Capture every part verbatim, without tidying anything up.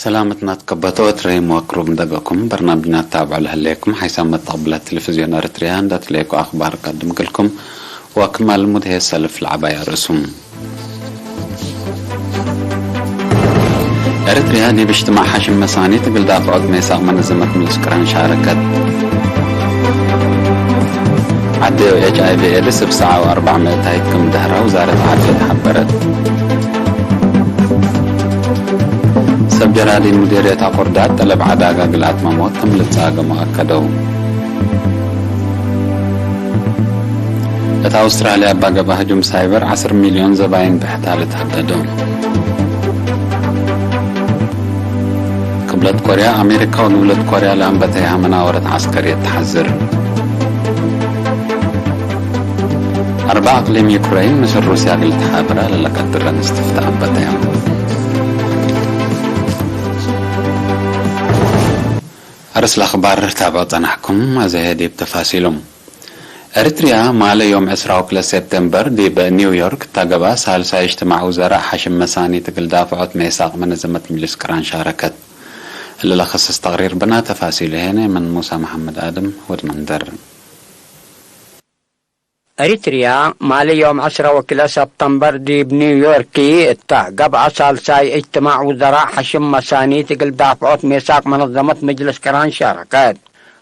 ሰላመትና ትከበቶ እት ረሂም ወክሩብ እንደገኩም በርናምጅና ትታብዑ ለህሌኩም ሓይሳም መተቅብላት ቴሌፍዝዮን ኤረትርያ እንደ ትሌኩ አክባር ቀድም እግልኩም ወክማ ልሙድ ህዬ ሰልፍ ለዐባይ አርእሱም። ኤረትርያ ዲብ እጅትማዕ ሐሽም መሳኒት እግል ዳፍዖት ሜሳቅ መነዘመት ምጅልስ ቅራን ሻረከት። ዐደዮ ኤች አይ ቪ ኤድስ እብ ሰዓ ወአርበዕ ምእታይት ክም ደህራ ውዛረት ዓፍየት ሐበረት። ሰብ ጀራዲን ሙዴርየት አቁርዳድ ጠለብ ዐዳጋ እግል አትመሞት ክም ልትጻገሙ አከደው። እት አውስትራልያ እባ ገብአ ህጁም ሳይበር ዐስር ሚልዮን ዘባይን ብሕታ ልትሀደዶ። ቅብለት ኮርያ፣ አሜሪካ ወግብለት ኮርያ ለአንበተያህ መናወረት ዐስከርየት ተሐዝር። አርበዕ አቅሊም ዩክረይን ምስል ሩስያ እግል ተሓብራ ለለቀድረን እስትፍታእ አንበተያም። አርስ ለአክባር ታብዖ ጸናሕኩም፣ አዜ ህዬ ዲብ ተፋሲሉም። ኤሪትርያ፣ ማለ ዮም ዕስራ ወክልኤ ሴፕቴምበር ዲብ ኒውዮርክ እተ ገብአ ሳልሳይ እጅትማዕ ውዘራእ ሐሽም መሳኒት እግል ዳፍዖት ሜሳቅ መነዘመት ምጅልስ ቅራን ሻረከት። እሊ ለከስስ ተቅሪር ብና፣ ተፋሲሉ ሄነ ምን ሙሳ መሐመድ አድም ወድ መንደር። ኤሪትርያ፣ ማለ ዮም ዕስራ ወክልኤ ሴፕቴምበር ዲብ ኒውዮርክ እተ ገብአ ሳልሳይ እጅትማዕ ውዘራእ ሐሽም መሳኒት እግል ዳፍዖት ሜሳቅ መነዘመት ምጅልስ ቅራን ሻረከት።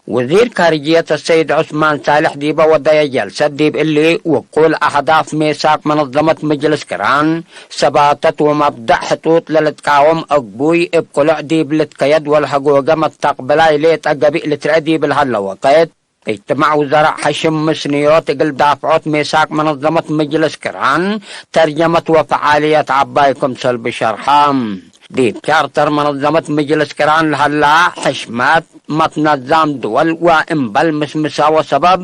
ወዚር ካርጅየት አሰይድ ዑስማን ሳልሕ ዲበ ወደየ ጀልሰት ዲብ እሊ፣ ውቁል አህዳፍ ሜሳቅ መነዘመት ምጅልስ ቅራን፣ ሰባተት ወመብደእ ሕጡጥ ለልትቃወም አግቡይ እብ ቅሉዕ ዲብ ልትከየድ ወለሀጎገ መስተቅበላይ ሌጠ ገቢእ ልትረአ ዲብ ለሀለ ወቅት፣ እጅትማዕ ውዘራእ ሐሽም ምስንዮት እግል ዳፍዖት ሜሳቅ መነዘመት ምጅልስ ቅራን፣ ተርጀመት ወፈዓልየት ዐባይ ክምሰል ብሸርሐ። ዲብ ቻርተር መነዘመት ምጅልስ ቅራን ለሀላ፣ ሕሽመት፣ መትነዛም ድወል ወእምበል ምስምሰ ወሰበብ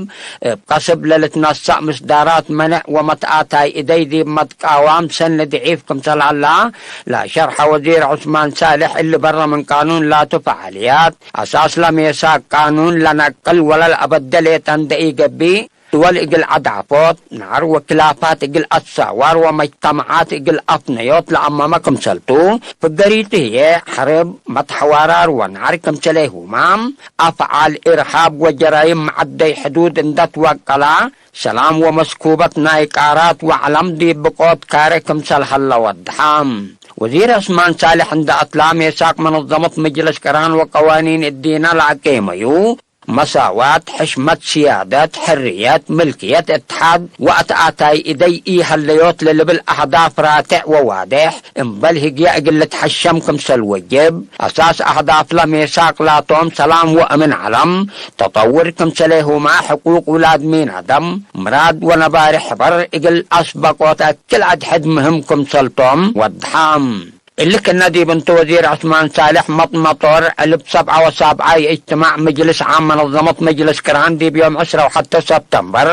እብ ቀስብ ለልትነሰእ ምስዳራት መነዕ ወመትአታይ እደይ ዲብ መትቃዋም ሰኒ ድዒፍ ክምሰል ሀላ ለሸርሐ ወዚር ዑስማን ሳልሕ፣ እሊ በረ ምን ቃኑን ላቱ ፈዓልያት፣ አሳስ ለሜሳቅ ቃኑን ለነቅል ወለልአበደ ሌጠ እንደ ኢገብእ፣ ድወል እግል ዐዳፎት፣ ናር ወክላፋት እግል አትሳዋር ወመጅተመዓት እግል አፍነዮት ለአመመ ክምሰልቱ፣ ፍገሪቱ ህዬ፣ ሐርብ፣ መትሐዋራር ወናር ክምሰሌሁማ፣ አፍዓል እርሃብ ወጀራይም መዐደይ ሕዱድ እንደ ትወቀላ፣ ሰላም ወመስኩበት ናይ ቃራት ወዐለም ዲብ ብቆት ካሬ ክምሰል ሀለ ወድሐ። ወዚር ዑስማን ሳልሕ እንደ አትላ፣ ሜሳቅ መነዘመት ምጅልስ ቅራን ወቀዋኒን እዲነ ለአቄመዩ፣ መሳዋት፣ ሕሽመት፣ ስያደት፣ ሕርየት፣ ምልክየት፣ እትሓድ ወአትአታይ እደይ ኢሀለዮት ለልብል አህዳፍ ራቴዕ ወዋዴሕ፣ እምበል ህግየ እግል ልትሐሸም ክምሰል ወጅብ፣ አሳስ አህዳፍለ ሜሳቅ ላቶም ሰላም ወአምን ዐለም፣ ተጠውር ክምሰሌሁመ ሕቁቅ ውላድ ሚን አደም፣ ምራድ ወነባሪ ሕበር እግል አስበቆት አክል አድሕድ ምህም ክምሰልቶም ወድሐም። እሊ ክነ ዲብ እንቱ ወዚር ዑስማን ሳልሕ መጥ መጦር ዕልብ ሰብዓ ወሳብዓይ እጅትማዕ ምጅልስ ዓም መነዘመት ምጅልስ ቅራን ዲብ ዮም ዕስራ ወሐቴ ሰብተምበር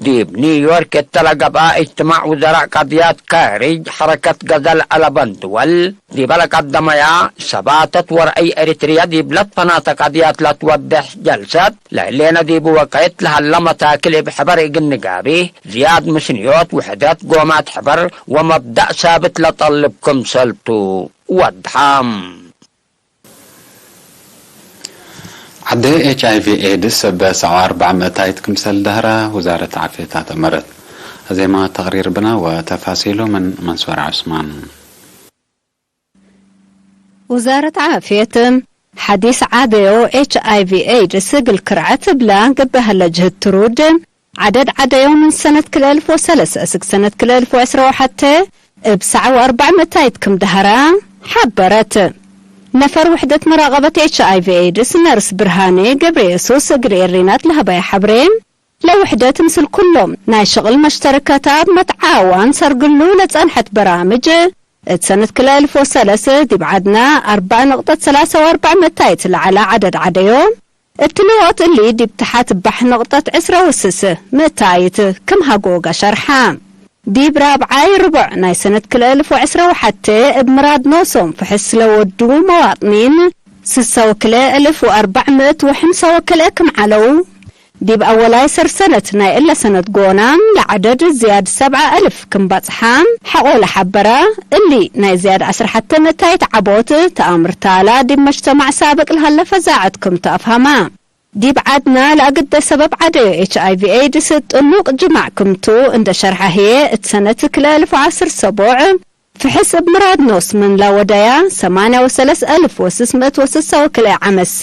ዲብ ኒውዮርክ እተ ለገብአ እጅትማዕ ውዘራእ ቀድያት ካርጅ ሐረከት ገዘ ለአለበን ድወል ዲበ ለቀደመያ ሰባተት ወረአይ ኤሪትርያ ዲብ ለትፈናተ ቀድያት ለትወዴሕ ጀልሰት ለህሌነ ዲቡ ወቀት ለሀለ መታክል እብ ሕበር እግል ንጋብህ ዝያድ ምስንዮት ውሕደት ጎማት ሕበር ወመብዳእ ሳብት ለጠልብ ክምሰልቱ ወድሐም። ዐደ ኤች አይ ቪ ኤድስ እብ ሰብዓ ወአርበዕ ምእታይት ክምሰል ደህራ ውዛረት ዓፍየት አትአመረት። አዜመ ተቅሪር ብና ወተፋሲሉ ምን መንሱር ዑስማን። ውዛረት ዓፍየት፣ ሐዲስ ዐደዮ ኤች አይ ቪ ኤድስ እግል ክርዐት እብላ ገብእ ሀለ ጅህድ ትሩድ፣ ዐደድ ዐደዮ ምን ሰነት ክልኤ አልፍ ወሰለሰ እስክ ሰነት ክልኤ አልፍ ወዕስራ ወሐቴ እብ ሰዕ ወአርበዕ ምእታይት ክም ደሀራ ሐበረት። ነፈር ውሕደት መራቀበት ኤች አይ ቪ ኤድስ ነርስ ብርሃኔ ገብረየሱስ እግል ኤሪናት ለሀበየ ሐብሬ፣ ለውሕደት ምስል ኩሎም ናይ ሽቅል መሽተረከታት መትዓዋን ሰርግሉ ለጸንሐት በራምጅ፣ እት ሰነት ክልኤ አልፍ ወሰለሰ ዲብ ዐድና አርበዕ ነቅጠት ሰላሰ ወአርበዕ ምእታይት ለዐለ ዐደድ ዐደዮ፣ እትሊ ወቅት እሊ ዲብ ተሐት ባሕ ነቅጠት ዕስረ ወስስ ምእታይት ክም ሀጎገ ሸርሐ። ዲብ ራብዓይ ርቡዕ ናይ ሰነት ክልኤ አልፍ ወዕስረ ወሐቴ እብ ምራድ ኖሶም ፍሕስ ለወዱ መዋጥኒን፣ ስሰ ወክልኤ አልፍ ወአርበዕ ምእት ወሐምሳ ወክልኤ ክም ዐለው፣ ዲብ አወላይ ሰር ሰነት ናይ እለ ሰነት ጎና፣ ለዐደድ ዝያድ ሰብዐ አልፍ ክም በጽሐ ሐቆ ለሐበረ፣ እሊ ናይ ዝያድ ዐስር ሐቴ ምእታይት ዐቦት ተአምርታላ ዲብ መጅተማዕ ሳብቅ ለሀለ ፈዛዐት ክምቱ አፍሀመ። ዲብ ዐድነ ለአግደ ሰበብ ዐደዮ ኤች አይ ቪ ኤድስ ጥኑቅ ጅማዕ ክምቱ እንደ ሸርሐ ህዬ፣ እት ሰነት ክልኤ አልፍ ወዐስር ሰቦዕ፣ ፍሕስ እብ ምራድ ኖስ ምን ለወደያ፣ ሰማንያ ወሰለስ አልፍ ወስስ ምእት ወስሳ ወክልኤ ዐመሲ፣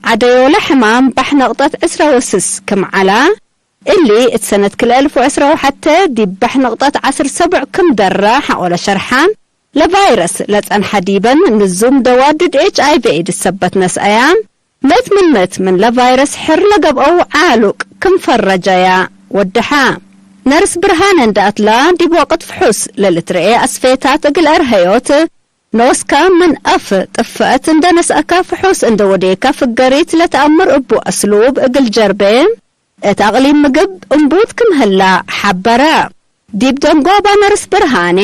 ዐደዮለ ሕማም ባሕ ነቅጠት ዕስራ ወስስ ክም ዐላ፣ እሊ እት ሰነት ክልኤ አልፍ ወዕስራ ወሐቴ ዲብ ባሕ ነቅጠት ዐስር ሰቡዕ ክም ደረ ሐቆለ ሸርሐ፣ ለቫይረስ ለጸንሐ ዲበን ንዙም ደዋ ድድ ኤች አይ ቪ ኤድስ ሰበት ነስአያ፣ ምእት ምን ምእት ምን ለቫይረስ ሕር ለገብአው ዓሉቅ ክም ፈረጃያ ወደሐ። ነርስ ብርሃነ እንደ አትላ፣ ዲብ ወቅት ፍሑስ ለልትረኤ አስፌታት እግል አርሀዮት፣ ኖስካ ምን አፍ ጥፍአት እንደ ነስአካ ፍሑስ እንደ ወዴካ ፍገሪት ለተአምር እቡ አስሉብ እግል ጀርቤ፣ እት አቅሊም ምግብ እምቡት ክም ህላ ሐበረ። ዲብ ደንጎባ ነርስ ብርሃኔ፣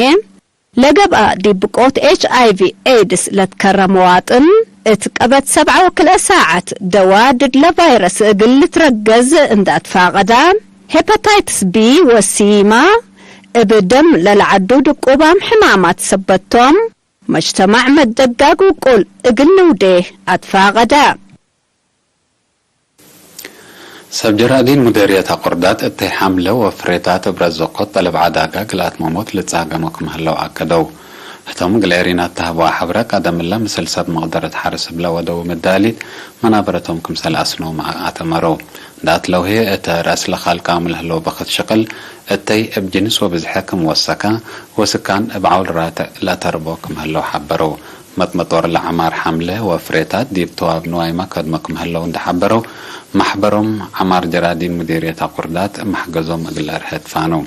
ለገብአ ዲብ ብቆት ኤች አይ ቪ ኤድስ ለትከረ መዋጥን፣ እት ቀበት ሰብዐ ወክልኤ ሳዐት ደዋ ድድ ለቫይረስ እግል ልትረገዝ እንደ አትፋቀዳ፣ ሄፓታይትስ ቢ ወሲማ እብ ደም ለለዐዱ ድቁባም ሕማማት ሰበት ቶም፣ መጅተማዕ መደጋግ ውቁል እግል ልውዴ አትፋቀደ። ሰብ ጀራዲን ሙዴርየት አቁርዳት እተይ ሐምለ ወፍሬታት እብ ረዘቆት ጠለብ ዐዳጋ ግልአት መሞት ልትጻገሞ ክም ህለው አከደው። ህቶም እግል ኤሪን አተሀበወ ሐብረ ቀደም እለ ምስል ሰብ መቅደረት ሐርስ እብ ለወደው ምዳሊት መናበረቶም ክምሰል አስነው አተመረው። ዳት ለውሄ እተ ረአስለ ካልቃም ለህለው በክት ሽቅል እተይ እብ ጅንስ ወብዝሐ ክም ወሰከ ወስካን እብ ዐውል ራትዕ ለተርቦ ክም ህለው ሐበረው። መጥመጦር ለዐማር ሐምለ ወፍሬታት ዲብ ተዋብ ንዋይመ ከድመ ክም ህለው እንደ ሐበረው፣ መሕበሮም ዐማር ጀራዲን ሙዴርየት አቁርዳት መሕገዞም እግል ለአርሀ ትፋነው።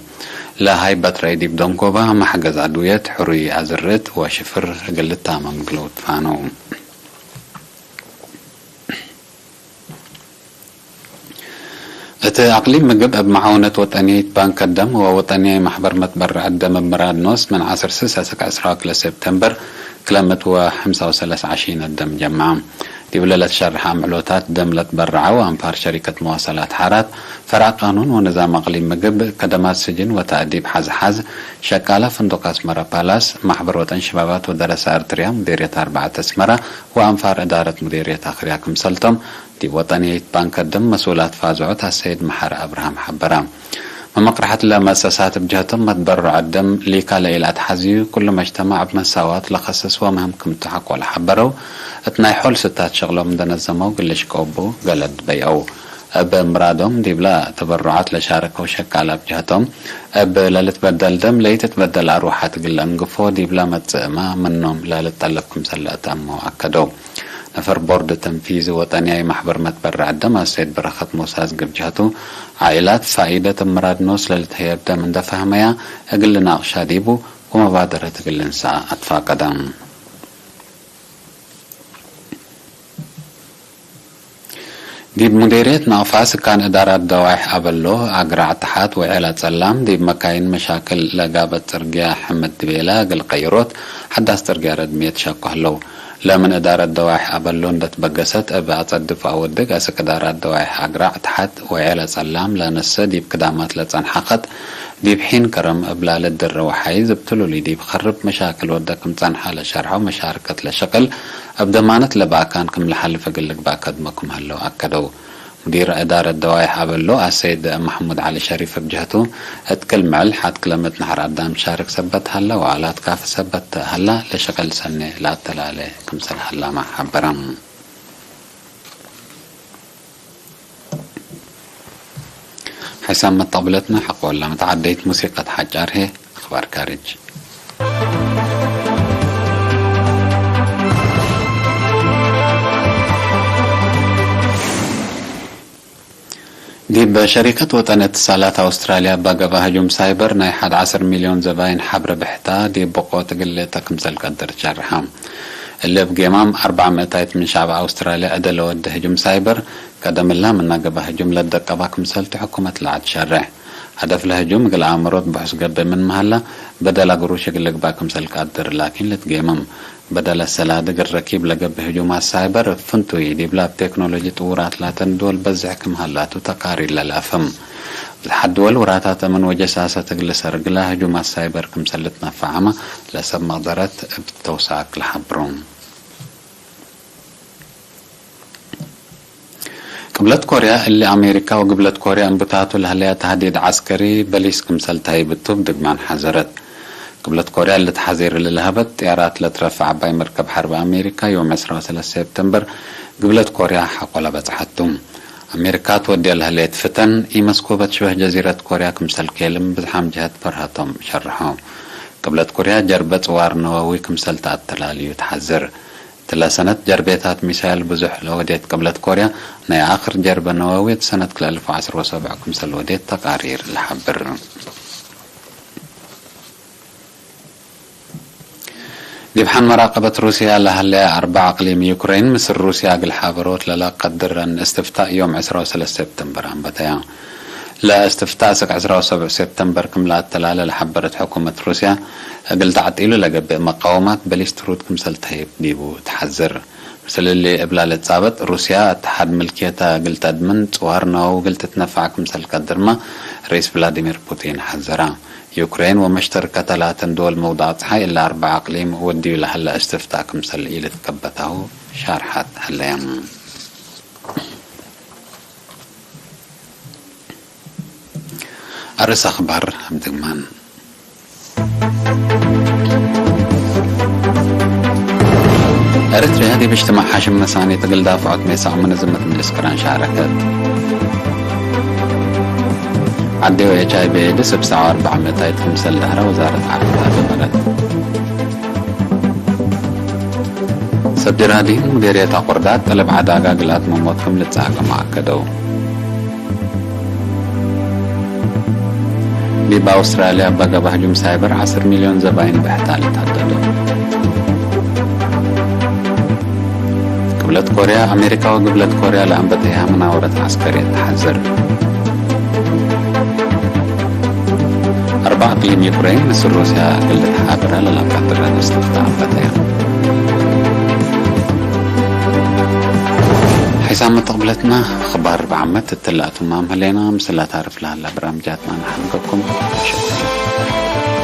ለሀይበት ረአይ ዲብ ደንጎባ መሕገዝ አድውየት፣ ሕሩይ አዝርዕት ወሽፍር እግል ልታመም እግለው ትፋነው። እት አቅሊም ምግብ እብ መዓውነት ወጠንየይት ባንክ ደም ወወጠንያይ መሕበር መትበረዐት ደም እብ ምራድ ኖስ ምን ዐስር ስስ አስክ ዕስራ ወክልኤ ሴፕቴምበር ክለ ምእት ወሐምሳ ወሰለስ ዐሺነት ደም ጀምዐ። ዲብለ ለትሸርሐ አምዕሎታት ደም ለትበረዐው አንፋር ሸሪከት መዋሰላት ሐራት፣ ፈርዕ ቃኑን ወንዛም አቅሊም ምግብ፣ ከደማት ስጅን ወተእዲብ ሐዝሐዝ፣ ሸቃለ ፍንዱቅ አስመረ ፓላስ፣ ማሕበር ወጠን ሽባባት ወደረሰ አርትርያ፣ ሙዴርየት አርበዐት አስመረ፣ ወአንፋር እዳረት ሙዴርየት አክርያ ክምሰልቶም፣ ዲብ ወጠንየይት ባንክ ደም መስኡላት ፋዝዖት አሰይድ መሐሪ አብርሃም ሐበረ። መመቅረሐት ለመእሰሳት እብ ጀህቶም መትበረዐት ደም ሊካ ለኢለአትሐዝዩ፣ ኩሉ መጅተማዕ እብ መሳዋት ለከስስ ወምህም ክምቱ ሐቆ ለሐበረው፣ እት ናይ ሖል ስታት ሸቅሎም እንደ ነዘመው እግል ልሽቀው እቡ ገለድ በይአው። እብ ምራዶም ዲብለ ተበሩዓት ለሻረከው ሸቃለ እብ ጀህቶም፣ እብ ለልትበደል ደም ለኢትትበደል አርወሐት እግል ለአንግፎ ዲብለ መጽእመ ምኖም ለልትጠለብ ክምሰል ለአትአመው አከደው። ነፈር ቦርድ ተንፊዚ ወጠንያይ ማሕበር መትበረዐት ደም አሰይድ በረኸት ሞሳዝ እብ ጀህቱ፣ ዓኢላት ፋኢደት እብ ምራድ ኖስ ለልትሀየብ ደም እንደ ፈህመያ እግል ልናቅሻ ዲቡ ወመባደረት እግል ልንሰአ አትፋቀደ። ዲብ ሙዴርየት ናቅፋ ስካን እዳራት ደዋይሕ አበሎ፣ አግራዕ ተሓት ወዔላ ጸላም፣ ዲብ መካይን መሻክል ለጋበት ጽርግያ ሕምድ ቤለ እግል ቀይሮት፣ ሐዳስ ጽርግያ ረድምየት ሸቁ ህለው። ለምን እዳረት ደዋይሕ አበሎ እንደ ትበገሰት፣ እብ አጸድፍ አወድግ አስክ እዳራት ደዋይሕ አግራዕ ተሓት ወዔላ ጸላም ለነሰ ዲብ ክዳማት ለጸንሐ ከጥ፣ ዲብ ሒን ከረም እብ ላልድር ወሐይዝ እብ ትሉሊ ዲብ ከርብ መሻክል ወደ ክም ጸንሐ ለሸርሐው መሻርከት ለሸቅል፣ እብ ደማነት ለበአካን ክም ለሐልፍ እግል ልግበእ ከድሞ ክም ህለው አከደው። ሙዲር እዳረት ደዋይሕ አበሎ አሰይድ መሕሙድ ዐሊ ሸሪፍ እብ ጀህቱ፣ እት ክል ምዕል ሐት ክለመት ነሐር አዳም ትሻርክ ሰበት ሀላ ወአላት ካፊ ሰበት ሀላ፣ ለሸቅል ሰኔ ለአተላሌ ክምሰል ሀላመ ሐበረ። ሕሳም መጣብለትነ ሐቆለ መተዓደይት ሙሲቀት ሐጫር ህዬ፣ አኽባር ካርጅ። ዲብ ሸሪከት ወጠን እትሳላት አውስትራልያ እበ ገብአ ህጁም ሳይበር ናይ ሐድ ዐስር ሚልዮን ዘባይን ሐብረ ብሕታ ዲብ ብቆት እግል ልእተ ክምሰል ቀድር ሸርሐ። እሊ እብ ጌማም አርበዕ ምእታይት ምን ሸዕብ አውስትራልያ እደ ለወደ ህጁም ሳይበር፣ ቀደም እላ ምና ገብአ ህጁም ለደቀባ ክምሰልቱ ሕኩመት ለዐድ ሸሬሕ። ሀደፍ ለህጁም እግል አእምሮት ብሑስ ገብእ ምን መሀላ፣ በደል አግሩሽ እግል ልግባእ ክምሰል ቀድር ላኪን ልትጌምም። በደል አሰላዲ እግል ረኪብ ለገብእ ህጁማት ሳይበር እብ ፍንቱይ ዲብላ እብ ቴክኖሎጂ ጥዉራት ላተን ድወል በዝሕ ክም ሀላቱ ተቃሪር ለልአፍህም። ብዙሓት ድወል ውራታተ ምን ወጀሳሰት እግል ሰርግላ ህጁማት ሳይበር ክምሰል ልትነፈዓመ ለሰብ መቅደረት እብ ተውሳክ ለሐብሩ። ቅብለት ኮርያ፣ እሊ አሜሪካ ወግብለት ኮርያ እንቡታቱ ለህለያ ተህዲድ ዐስከሪ በሊስ ክምሰል ተሀይብ እቱ እብ ድግማን ሐዘረት። ግብለት ኮርያ እሊ ተሐዜር እሊ ለሀበት ጥያራት ለትረፍ ዐባይ መርከብ ሐርብ አሜሪካ ዮም ዕስራ ወሰለስ ሴፕተምበር ግብለት ኮርያ ሐቆ ለበጽሐቱ። አሜሪካ ትወድየ ለህሌት ፍተን ኢመስኮበት ሽበህ ጀዚረት ኮርያ ክምሰል ኬልም ብዝሓም ጀሀት ፈርሀቶም ሸርሐው። ቅብለት ኮርያ ጀርበ ጽዋር ነወዊ ክምሰል ተአተላልዩ ተሐዝር። እትለ ሰነት ጀርቤታት ሚሳይል ብዙሕ ለወዴት ቅብለት ኮርያ፣ ናይ አክር ጀርበ ነወዊ እት ሰነት ክልኤ አልፍ ወዐስር ወሰብዕ ክምሰል ወዴት ተቃሪር ለሐብር። ዲብ ሐን መራቀበት ሩስያ ለሀለ አርበዕ አቅሊም ዩክሬን ምስል ሩስያ እግል ሓበሮት ለለቀድረን እስትፍታእ ዮም ዕስራ ወሰለስ ሴፕተምበር አንበተያ። ለእስትፍታእ እስክ ዕስራ ወሰብዕ ሴፕተምበር ክም ለአተላለ ለሐበረት ሕኩመት ሩስያ፣ እግል ተዕጢሉ ለገብእ መቃወማት በሊስ ትሩድ ክምሰል ተህይብ ዲቡ ተሐዝር። ምስል እሊ እብላ ልትጻበጥ፣ ሩስያ እትሓድ ምልክየተ እግል ተድምን፣ ጽዋር ነወዊ እግል ትትነፈዕ ክምሰል ቀድርመ ርኢስ ቭላዲሚር ፑቲን ሐዘራ። ዩክሬን ወመሽተርከተ ላተን ድወል መውዳቅ ጸሓይ እለ አርበዕ አቅሊም ወድዩ ለሀለ እስትፍታእ ክምሰል ኢልትከበታሁ ሻርሐት ሀለየ። አርእስ አክባር እብ ድግማን። ኤረትርያ ዲብ እጅትማዕ ሐሽም መሳኒት እግል ዳፍዖት ሜሳቅ መነዘመት ምንእስክራን ሻረከት። ዐዴ ወኤች አይ ቪ ኤድስ እብ ሰብዓ ወአርበዕ ምእታይት ክምሰል ደህረ ወዛረት ዓፍየት አደመረት። ሰብ ዲራዲን ሙዲርየት አቁርዳት ጠለብ ዐዳጋ እግል አትመሞት ክም ልትጻገሙ አከደው። ዲብ አውስትራልያ እበ ገብአ ህጁም ሳይበር ዐስር ሚልዮን ዘባይን ብሕታል ተሀደዶ። ግብለት ኮርያ፣ አሜሪካ ወግብለት ኮርያ ለአንበተያ መናወረት ዐስከርየት ተሐዝር። አርበዕ አቅሊም ዩክሬን ምስል ሩስያ እግል ልትሓብረ ለለቀድረ እስትፍታእ አንበተያ። ሒሳም መተቅብለትና አኽባር በዓመት እትለ አትማም ህሌና፣ ምስል ለታርፍ ለሀላ በርናምጃትና ነሐንገኩም። ሸኩር።